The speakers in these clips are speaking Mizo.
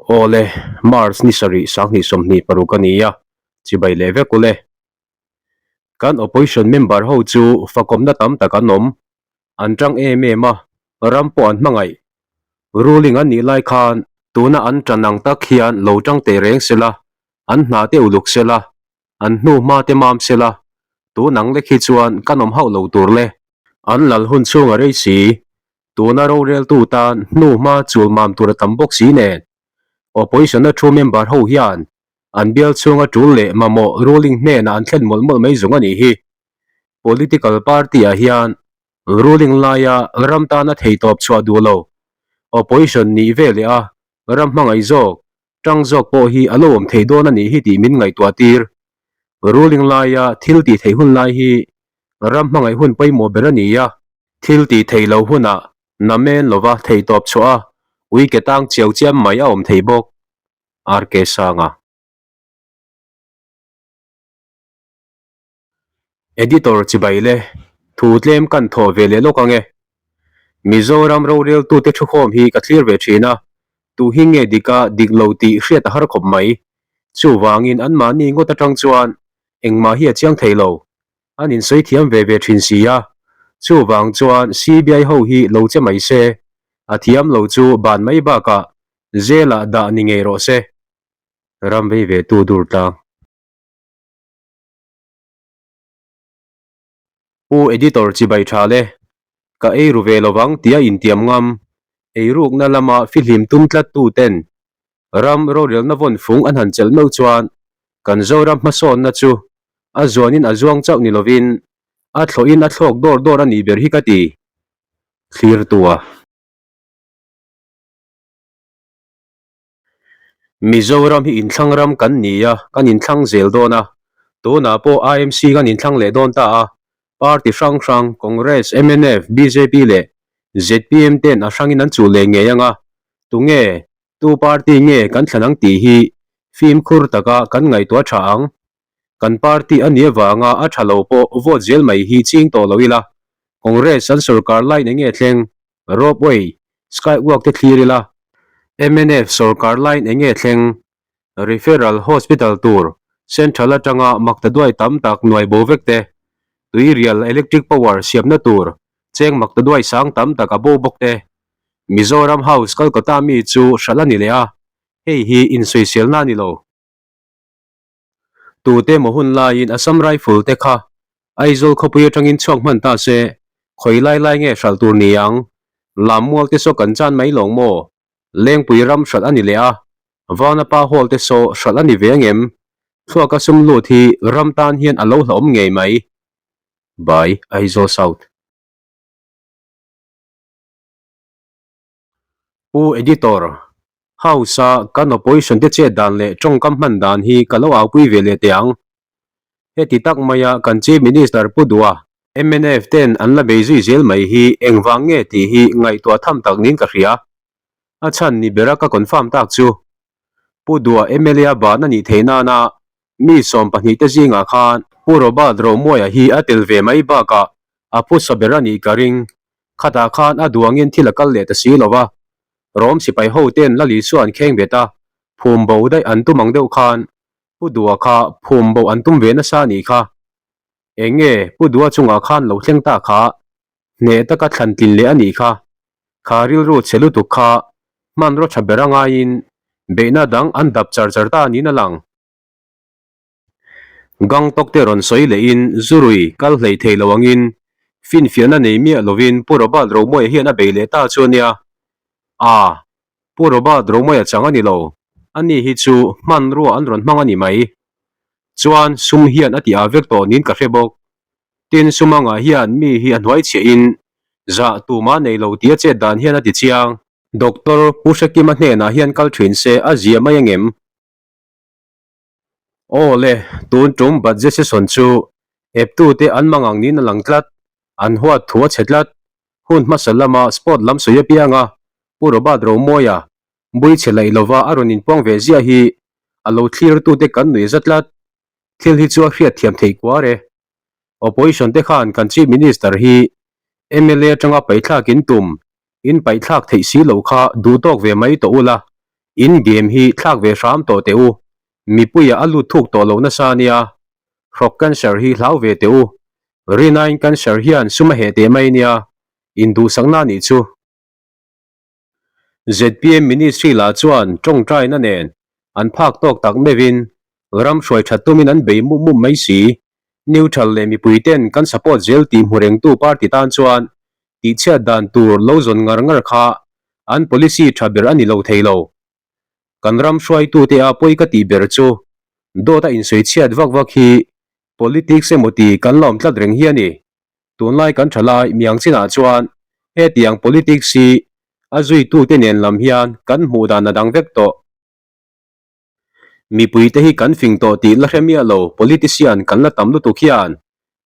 Awle, March ni sarih 2026 a ni a, chibai leh vek ule. Kan opposition member ho chu fakawmna tam tak an awm, an tang em em a, ram pawh an hmangaih. Ruling an nih lai khan tuna an tan ang tak hian lo tang teh reng sela, an hna te uluk sela, an hnu hma te mam sela, tun ang lek hi chuan kan awm hauh lo tur le. An lal hun chhung a rei si, tuna roreltu tan hnu hma chul mam tur a tam bawk si nen. Opposition-a thu member ho hian an bial chhunga tul leh mamawh ruling hnenah an thlen mawlh mawlh mai zawng a nih hi. Political party-ah hian ruling laia ram tana theitawp chhuah duh lo, opposition nih ve leh a ram hmangaih zawk, tang zawk pawh hi a lo awm thei dawn a nih hi tih min ngaihtuah tir. Ruling laia thil tih theih hun lai hi ram hmangaih hun pawimawh ber a ni a. Thil tih theih loh hunah namen lova theitawp chhuah a, ui ke tang chiau chiam mai a awm thei bawk. RK Sanga. Editor chibai le, thu tlem kan thawh ve leh lawk ange. Mizoram roreltute thukhawm hi ka thlir ve thin a, tu hi nge dik a dik lo tih hriat a har khawp mai. Chuvangin anmahni ngawt atang chuan engmah hi a chiang thei lo. An insawi thiam ve ve thin si a, chuvang chuan CBI ho hi lo che mai se, a thiam lo chu ban mai bakah Jail-ah dah ni ngei rawh se. Ram vei ve tu dur tlang. Pu Editor chibai tha le, ka ei ru ve lovang tia intiam ngam, eirukna lama fihlim tum tlat tu ten ram rorelna vawn fung an han chelh meuh chuan kan Zoram hmasawnna chu a zuanin a zuang chauh ni lovin a thlawhin a thlawk dawr dawr a nih ber hi ka ti. Thlirtua. Mizoram hi inthlang ram kan ni a, kan inthlang zel dawn a. Tunah pawh IMC kan inthlang leh dawn ta a, party hrang hrang, Congress, mnf, bjp leh zpm ten a hrangin an chuh leh ngei ang a, tunge, tu party nge kan thlan ang tih hi fimkhur taka kan ngaihtuah tha ang. Kan party a nih avanga a tha lo pawh vote zel mai hi ching tawh lo ila, Congress an sorkar line enge thleng? Ropeway, Skywalk te thlir ila, mnf sorkar line enge thleng? Referral Hospital tur Central atanga maktaduai tam tak nuai bo vek te, Tuirial Electric Power siamna tur cheng maktaduai sang tam tak a bo bawk te, Mizoram House Kolkata mi chu hralh a ni leh a, hei hi insawiselna a ni lo. Tute maw hun laiin Assam Rifle te kha Aizawl khawpui atangin chhuak hman ta se, khawi lai lai nge hralh tur ni ang? Lammual te saw kan chan mai lawng maw? Lengpui ram hralh a ni leh a, Vanapa Hall te saw hralh a ni ve angem? Thluaka sum lut hi ram tan hian a lo hlauhawm ngei mai. By Aizawl South. Pu Editor, House-a kan opposition te chet dan leh tawngkam hman dan hi ka lo aupui ve leh teh ang. Heti tak maia kan Chief Minister Pu Dua, mnf ten an la bei zui zel mai hi engvang nge tih hi ngaihtuah tham tak niin ka hria. A chhan ni bera ka confirm tak chu Pu Dua mla ban a nih theih nana mi 12 te zingah khan Pu Robert Romuaia hi a tel ve mai bakah a phusa ber a nih ka ring. Khatah khan a duangin thil a kal leh ta si lo va, Rom sipai ho ten Lal Isua an kheng bet a, phum bo daih an tum ang deuh khan Pu Dua kha phum bo an tum ve nasa a nih kha. Eng nge Pu Dua chungah khan lo thleng ta kha hneh taka thlan tlin leh a nih kha. Kha rilru chhe lutuk kha hmanraw tha ber a ngaiin beihna dang an dap char char ta niin a lang. Gangtok te rawn sawi lehin Zurui kal hlei thei lo angin finfiahna nei miah lovin Pu Robert Romawia hian a bei leh ta chu a nia. A, Pu Robert Romawia chang a ni lo, ani hi chu hmanrua an rawn hmang a ni mai. Chuan sum hian a ti ah vek tawh niin ka hre bawk. Tin, sum angah hian mi hi a hnuaichhiahin zah tuma nei lo tia chet dan hian a ti chiang. Doctor Pu Hrekima hnenah hian kal thin se a zia mai angem? Aw le, tun tum budget session chu eptute an mang ang niin a lang tlat, an huat thu a chhe tlat. Hun hmasa lama sport lam sawi apianga Pu Robert Romawia bui chhe laih lova a rawn inpuang ve ziah hi a lo thlirtute kan nuih za tlat. Thil hi chu a hriatthiam theih kuar e. Opposition te khan kan Chief Minister hi mla atanga paihthlak in tum, in paihthlak theih si lo kha duhtawk ve mai tawh ula. In game hi thlak ve hram tawh teh u. Mipuia a lut thuk tawh lo nasa nia. Hrawk cancer hi hlau ve teh u. Rinain cancer hian sum a heh teh mai nia. Induhsakna nih chu. Zpm Ministry lah chuan tawngtaina nen an phak tawk tak meuhin ram hruai that tumin an bei mup mup mai si. Neutral leh mipui ten kan support zel tih hmu rengtu party tan chuan tihchhiat dan tur lo zawn ngar ngar kha an policy tha ber a ni lo thei lo. Kan ram hruaitute a pawi ka tih ber chu dawt a insawi chhiat vak vak hi politics emaw ti kan la awm tlat reng hi a ni. Tunlai kan tha lai miang chinah chuan hetiang politics hi a zuitute nen lam hian kan hmuh dan a dang vek tawh. Mipuite hi kan fing tawh tih la hre miah lo, politician kan la tam lutuk hian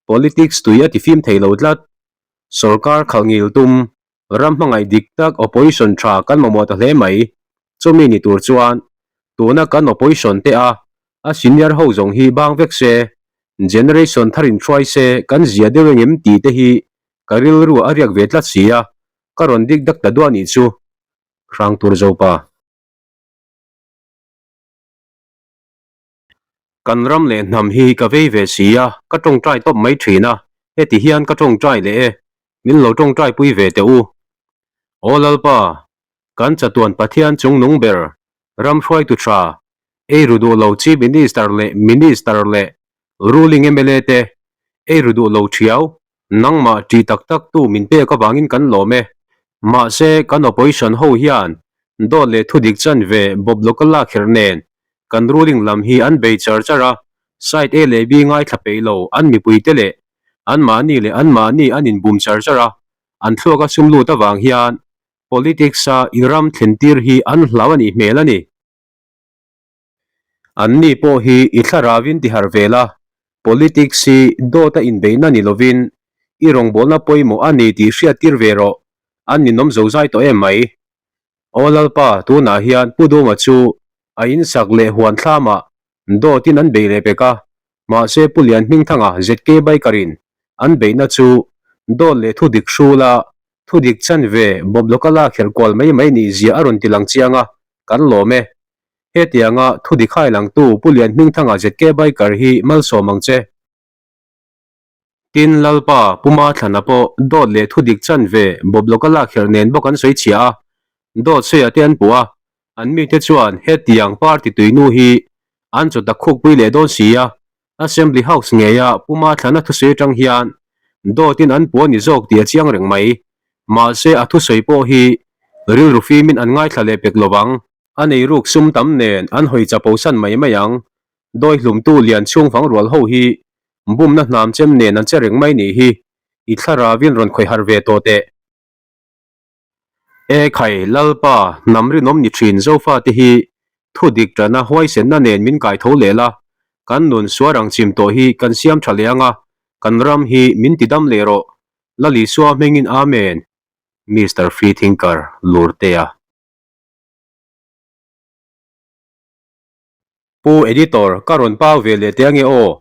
politics tui a tifim thei lo tlat. Sorkar khalh ngil tum, ram hmangaih dik tak opposition tha kan mamawh ta hle mai. Chumi ni tur chuan tuna kan opposition te a a senior ho zawng hi bang vek se, generation thar in hruai se kan zia deuh engem tih te hi ka rilru a riak ve tlat si a, ka rawn dik dak ta duah nih chu. Hrangtur Zopa. Kan ram leh hnam hi ka vei ve si a, ka tawngtai tawp mai thin a, heti hian ka tawngtai leh e, min lo tawngtai pui ve teh u. Aw Lalpa, kan chatuan Pathian chung nung ber, ram hruaitu tha, ei ru duh lo Chief Minister leh Minister leh Ruling mla te, ei ru duh lo thiau, Nangmah ṭih tak tak tu min pek avangin kan lawm e. Mahse, kan opposition ho hian dawt leh thudik chanve bawp local lak kherh nen kan ruling lam hi an bei char char a, side A leh B ngaithla peih lo an mipuite leh anmahni leh anmahni an inbum char char a, an thluak a sum lut avang hian politics a i ram thlentir hi an hlau a nih hmel a ni. Anni pawh hi i thlarauin ti harh ve la, politics hi dawt a inbeihna ni lovin i rawngbawlna pawimawh a ni tih hriattir ve rawh, an ninawm zozai tawh em mai. Aw Lalpa, tunah hian Pu Duma chu a insak leh huan thlamah dawtin an bei leh pek a, mahse Pu Lian Hmingthanga ZK Biker-in an beihna chu dawt leh thudik hrula thudik chanve bawp lawka la khelh kual mai mai nih zia a rawn ti lang chiang a, kan lawm e. Hetianga thu dikhai langtu Pu Lian Hmingthanga ZK Biker hi malsawm ang che. Tin, Lalpa, Pu Mathlana pawh dawt leh thu dik chanve bawp lawka lak kherh nen bawk an sawi chhia a, dawt sawiah te an puh a, an mite chuan hetiang party tuinu hi an chawtak khukpui leh dawn si a, Assembly House ngeia Pu Mathlana thusawi atang hian dawtin an puh a ni zawk tih a chiang reng mai. Mahse, a thusawi pawh hi rilru fimin an ngaithla leh pek lovang. A nei ruk sum tam nen an hawi chapo san mai mai ang. Dawi hlumtu lian chhung fang rual ho hi bumna hnam chem nen an che reng mai nih hi. I thlarauin rawn khawih harh ve tawh teh. E khai, Lalpa, hnam rinawm ni thin Zofate hi thu dik tana huaisenna nen min kai tho leh la, kan nun suarang chim tawh hi kan siam tha leh anga, kan ram hi min ti dam leh rawh. Lalisua hmingin Amen. Mister Freethinker, Lurtea. Pu Editor, ka rawn pau ve leh teh ange aw.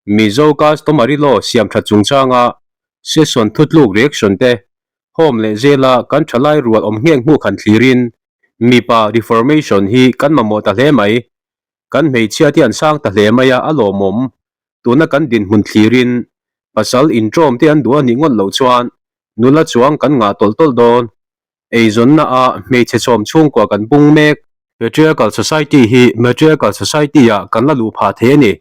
Mizo Customary Law siam that chungchanga session thutluk reaction te, home leh zela kan thalai rual awm nghek hmuh khan thlirin mipa reformation hi kan mamawh ta hle mai. Kan hmeichhia te an sang ta hle mai a, a lawmawm. Tuna kan dinhmun thlirin pasal intawm te an duh a nih ngawt loh chuan nula chuang kan ngah tawlh tawlh dawn. Eizawnna ah hmeichhe chhawm chhungkua kan bung mek. Patriarchal Society hi Matriarchal Society ah kan la luh phah thei a ni.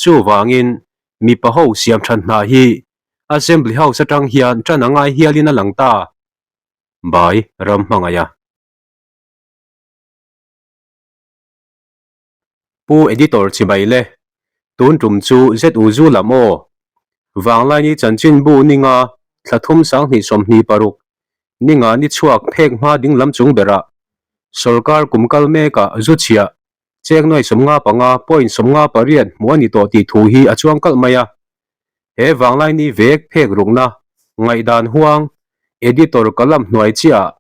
Chuvangin, mipa ho siam than hna hi Assembly House atang hian tan a ngai hialin a lang ta. Bai ram hmangaih a. Pu Editor chibai le, tun tum chu ZU zu lam aw. Vanglaini chanchinbu ninga thla thum 2026 ninga ni chhuak phek hma ding lam chung berah sorkar kum kal mekah zu chhiah chek nuai 55 point 58 hmuh a ni tawh tih thu hi a chuang kalh mai a. He Vanglaini vek phek rukna ngaihdan huang Editor kalam hnuai chiah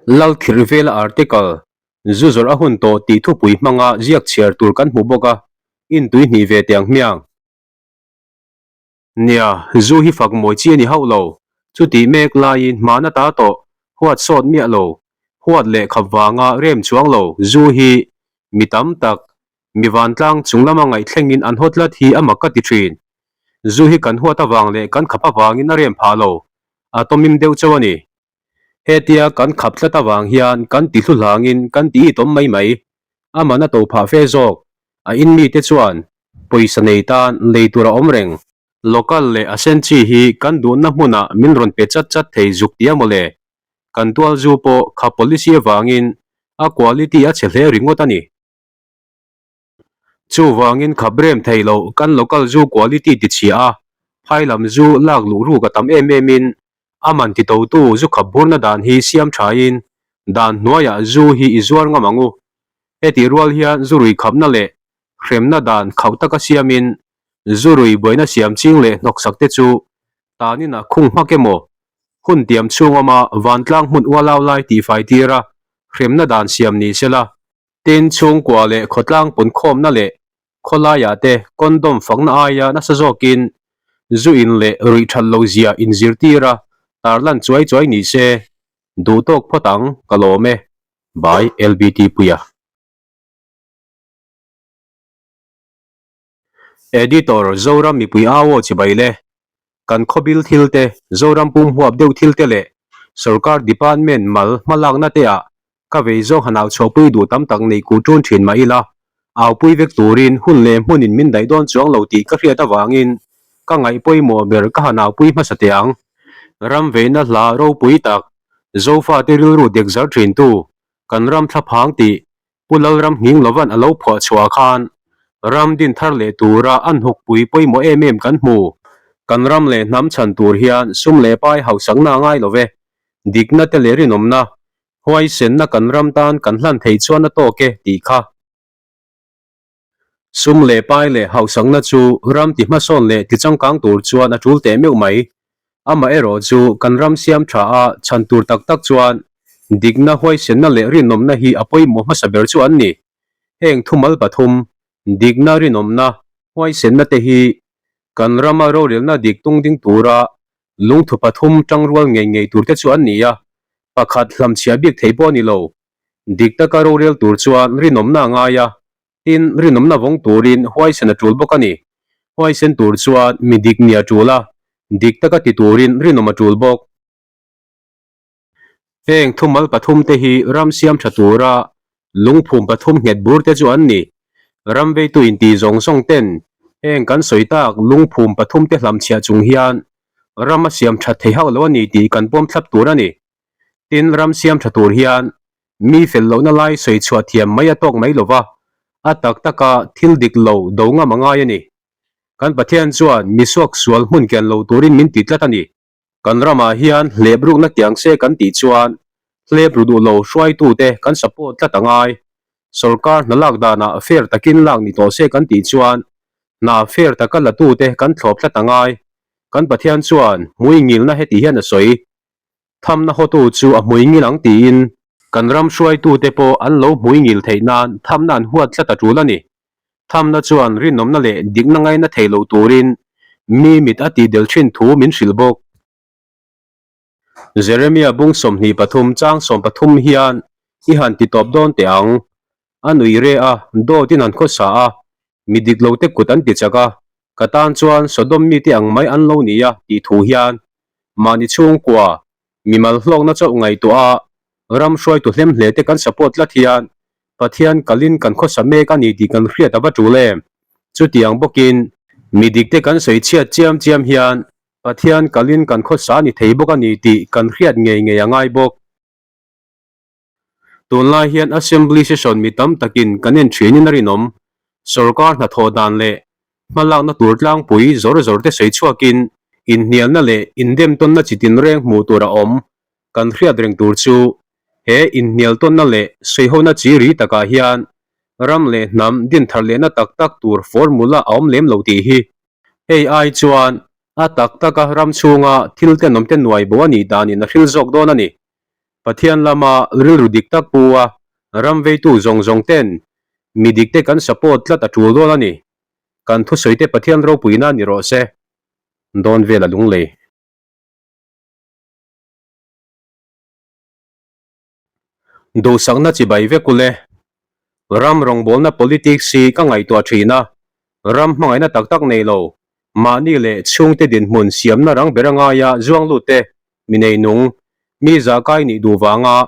Lalkhirh vela article Zu zawrh a hun tawh tih thupui hmanga ziak chhiar tur kan hmu bawk a, intui hnih ve teh ang hmiang. Nia, zu hi fak mawi chi a ni hauh lo. Chutih mek laiin hmana ta tawh, huat sawt miah lo. Huat leh khap vanga rem chuang lo zu hi mi tam tak, mi vantlang chung lama ngaihthlengin an haw tlat hi a mak ka ti thin. Zu hi kan huat avang leh kan khap avangin a rem phah lo, a tawmim deuh chauh a ni. Hetia kan khap tlat avang hian kan ti hlu hlangin kan ti itawm mai mai. A man a to phah fe zawk. A in mite chuan pawisa nei tan lei tur a awm reng. Local leh a sen chi hi kan duhna hmunah min rawn pe chat chat thei zuk tia mawle. Kan tual zu pawh kha policy avangin a quality a chhe hle ringawt a ni. Chuvangin khap rem thei loh kan local zu quality ti chhia a, phai lam zu lak luh ruk a tam em em in a man ti totu zu khap burna dan hi siam thain dan hnuaiah zu hi i zuar ngam ang u. Hetih rual hian zu rui khapna leh hremna dan khauh taka siamin zu rui buaina siam ching leh hnawksak te chu tanin a khung hmak emaw hun tiam chhung awma vantlang hmun ualau lai tihfai tira hremna dan siam ni sela. Tin, chhungkua leh khawtlang punkhawmna leh khawlaiah te condom fakna aia nasa zawkin zu in leh ruih that lo zia inzirtir a tarlan chuai chuai ni se, duh tawk phawt ang, ka lawm e. By LBT Puia. Editor, Zoram mipui au aw chibai le. Kan khawbil thil te, Zoram pum huap deuh thil te leh sorkar department mal hmalakna te ah ka vei zawng han au chhuahpui duh tam tak nei kuh ṭun ṭhin mah ila, aupui vek turin hun leh hmunin min daih dawn chuang lo tih ka hriat avangin ka ngaih pawimawh ber ka han aupui hmasa teh ang. Ram veina hla ropui tak, Zofate rilru dek zar ṭhintu, kan ram thlaphang tih Pu Lalram nghing lovan a lo phuah chhuah khan ram din thar leh tura an hukpui pawimawh em em kan hmu. Kan ram leh hnam chhan tur hian sum leh pai hausakna a ngai lo ve. Dikna te leh rinawmna, huaisenna kan ram tan kan hlan thei chuan a tawk e tih kha. Sum leh pai leh hausakna chu ram ti hmasawn leh ti changkang tur chuan a tul teh meuh mai. Amaherawh chu kan ram siam tha a chhan tur tak tak chuan dikna, huaisenna leh rinawmna hi a pawimawh hmasa ber chu an ni. Heng thumal pathum, dikna, rinawmna, huaisenna te hi kan rama rorelna dik tung ding tura lungthu pathum tangrual ngei ngei tur te chu an ni a, pakhat hlamchhiah bik thei pawh a ni lo. Dik taka rorel tur chuan rinawmna a ngai a, Tin, rinawmna vawng turin huaisen a tul bawk a ni. Huaisen tur chuan mi dik ni a tul a, dik taka ti turin rinawm a tul bawk. Heng thumal pathumte hi ram siam tha tura lungphum pathum nghet burte chu an ni. Ram veitu inti zawng zawng ten heng kan sawi tak lungphum pathumte hlamchhiah chung hian ram a siam that thei hauh lo a ni tih kan pawm thlap tur a ni. Tin, ram siam tha tur hian mi fel lohna lai sawi chhuah thiam mai a tawk mai lo va, a tak taka thil dik lo do ngam a ngai a ni. Kan Pathian chuan mi suak sual hmun kian lo turin min ti tlat a ni. Kan ramah hian hlep rukna kiang se kan tih chuan hlep ru duh lo hruaitute kan support tlat a ngai. Sorkar hna lak danah fair takin lak ni tawh se kan tih chuan hna fair taka latute kan thlawp tlat a ngai. Kan Pathian chuan hmui ngilna heti hian a sawi. Thamna hotu chu a hmui ngil ang tiin kan ram hruaitute pawh an lo hmui ngil theih nan thamna an huat tlat a tul a ni. Thamna chuan rinawmna leh dikna ngaina thei lo turin mi mit a tihdel thin thu min hrilh bawk. Jeremia bung 23 chang 13 hian i han ti tawp dawn teh ang. A nui re a, dawt in an khawsa a, mi dik lo te kut an ti chak a, ka tan chuan Sodom mite ang mai an lo ni a tih thu hian mahni chhungkua mimal hlawkna chauh ngaihtuah a ram hruaitu hlem hle te kan support tlat hian Pathian kalin kan khawsa mek a ni tih kan hriat a va tul em? Chutiang bawkin mi dik te kan sawi chhiat chiam chiam hian Pathian kalin kan khawsa a ni thei bawk a ni tih kan hriat ngei ngei a ngai bawk. Tunlai hian Assembly session mi tam takin kan en thinin a rinawm. Sorkar hnathawh dan leh hmalakna tur tlangpui zawr zawr te sawi chhuakin inhnialna leh indemtawnna chi tinreng hmuh tur a awm. Kan hriat reng tur chu he inhnialtawnna leh sawihona chi ri takah hian ram leh hnam dinthar lehna tak tak tur formula a awm lem lo tih hi. Hei ai chuan a tak taka ram chhunga thil tenawmte nuai bo a nih danin a hril zawk dawn a ni. Pathian lama rilru dik tak pu a, ram veitu zawng zawng ten mi dik te kan support tlat a tul dawn a ni. Kan thusawi te Pathian ropuina ni rawh se. Dawn vel a lunglei. Duhsakna chibai vek ule. Ram rawngbawlna politics hi ka ngaihtuah thin a, ram hmangaihna tak tak nei lo, mahni leh chhungte dinhmun siamna rang ber a ngaia zuang lut te, mi nei nung, mi zahkai nih duh vanga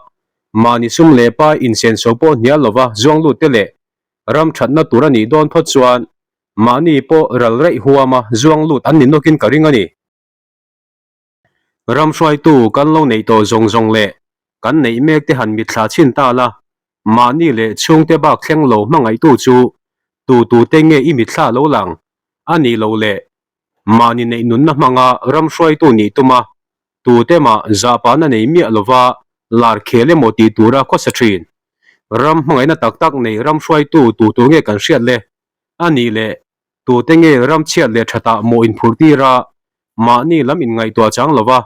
mahni sum leh pai insenso pawh hnial lova zuang lut te leh ram thatna tur a nih dawn phawt chuan mahni pawh ral raih huama zuang lut an ni nawkin ka ring a ni. Ram hruaitu kan lo neih tawh zawng zawng leh kan neih mek te han mitthla chhin ta la, mahni leh chhungte bak thleng lo hmangaihtu chu tu tu te nge i mitthla lo lang a nih loh leh mahni neih nunna hmanga ram hruaitu nih tuma tu te mah zahpahna nei miah lova lar khel emaw tih tura khawsa thin. Ram hmangaihna tak tak nei ram hruaitu tu tu nge kan hriat le? A nih leh Tute nge ram chhiat leh thatah mawh inphur tir a, mahni lam inngaihtuah chang lova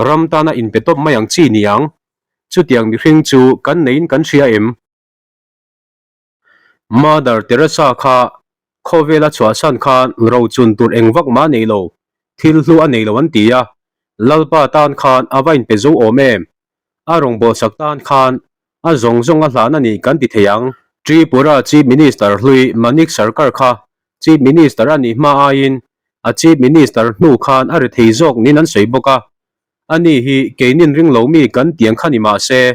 ram tana inpe tawp mai ang chi ni ang? Chutiang mihring chu kan neiin kan hria em? Mother Teresa kha khawvela chhuahsan khan rochun tur eng vak mah nei lo, thil hlu a nei lo an ti a, Lalpa tan khan a va inpe zo awm em? A rawngbawlsak tan khan a zawng zawng a hlan a ni kan ti thei ang. Tripura Chief Minister hlui Manik Sarkar kha Chief Minister a nih hma aiin a Chief Minister hnu khan a rethei zawk niin an sawi bawk a. Ani hi keinin ring lo mi kan tiang kha ni mah se,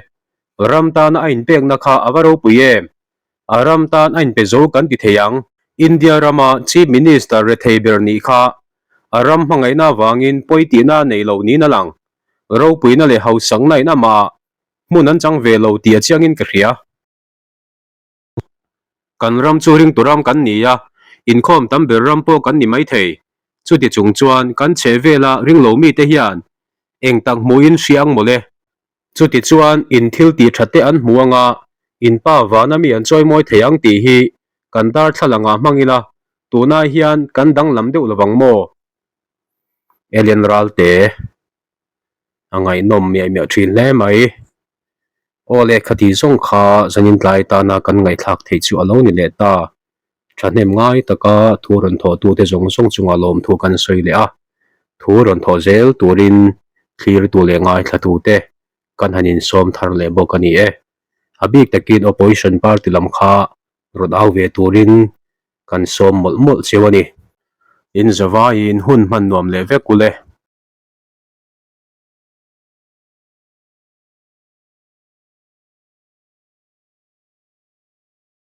ram tana a inpekna kha a va ropui em? A ram tan a inpe zo kan ti thei ang. India rama Chief Minister rethei ber nih kha a ram hmangaihna avangin pawi tihna a nei lo niin a lang. Ropuina leh hausakna in amah hmun an chang ve lo tih a chiangin ka hria. Kan ram chu ringtu ram kan ni a, inkhawm tam ber ram pawh kan ni maithei. Chuti chung chuan kan chheh vela ringlo mite hian eng tak hmuhin hria ang mawle. Chuti chuan in thil tih that te an hmu anga in pa vana mi an chawi mawi thei ang tih hi kan darthlalang ah hmang ila tunah hian kan danglam deuh lovang maw? Alien Ralte a ngaihnawm miah miah thin hle mai. Aw le khati zawng kha zanin tlai tana kan ngaihthlak theih chu a lo ni leh ta. Thahnem ngai taka thu rawn thawh tute zawng zawng chunga lawmthu kan sawi leh a, thu rawn thawh zel turin thlirtu leh ngaithlatute kan han insawm thar leh bawk a ni e. A bik takin Opposition party lam kha rawn au ve turin kan sawm mawlh mawlh cheu a ni. In zavaiin hun hman nuam leh vek ule.